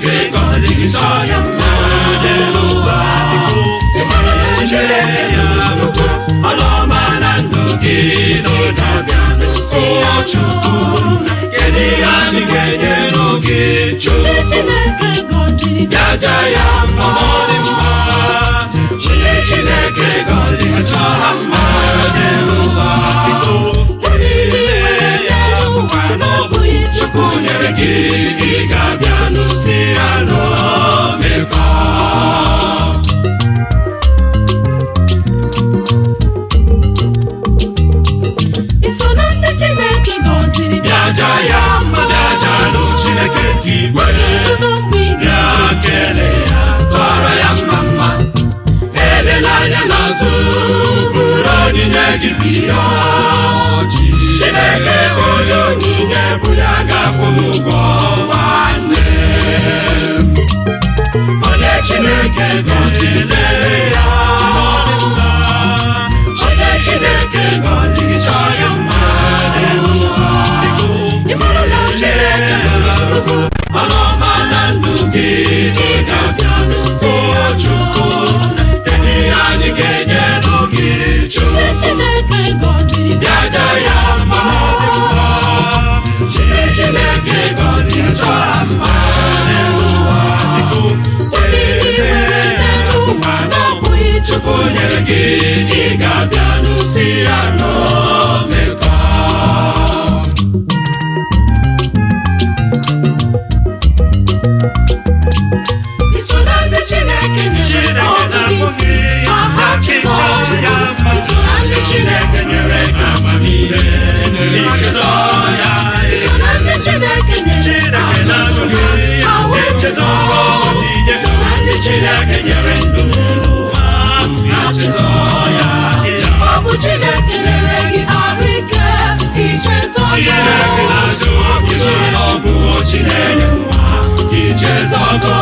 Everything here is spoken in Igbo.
Chineke gọziri chọọ ya mma n'elu ụwa. Chineke na-arụkwa ọrụ ọma na ndụ gị n'oge abịa n'ụsọ Chukwu. Kedu ihe anyị ga-enye n'oge Ndị Chukwu? Chineke gọziri Bịaja ya mma, ọ dị mma. Ndị Chineke gọziri chọọ ha mma n'elu ụwa. Ndị nwere n'elu ụwa na ọ bụghị Chukwu nyere gị, ị ga-abịa n'ụsị ya n'omekọ. I so na ndị Chineke gọziri? Bịaja ya mma, bịaja nụ Chineke nke igwe. Ọtụtụ mgbe ị Bịa kelee ya, tụọrọ ya mma mma. Elela anya n'azụ, bụrụ onyinye gị bịa. Chineke onye onyinye bụ ya ga-akwụ m ụgwọ nwanne. Onye Chineke gọziri lere ya. Onye Chineke gọziri chọọ ya mma n'elu ụwa. Ị mara na Chineke na-arụkwa ọrụ ọma na ndụ gị, ị ga-abịa n'ụsọ Chukwu. Kedu ihe anyị ga-enye n'oge ndị Chukwu? Chineke gọziri Bịaja ya mma, Ndị Chineke gọziri chọọ ya mma n'elu ụwa. Ndị nwere n'elu ụwa na ọ bụghị Chukwu nyere gị, ị ga-abịa n'ụsị ya n'omekọ. I so na ndị Chineke nyere ọgụgụ isi aha Jizọs? I so na ndị Chineke nyere amamihe, ichezọ ya. I so na ndị Chineke nyere ahụ? Ichezọ. I so na ndị Chineke nyere ndụ n'ụwa, ichezọ ya. Ọ bụ Chineke nyere gị ahụike, ichezọ ya. Chineke na-ajụ gị, ọ bụ Chineke nwa, ichezọgo.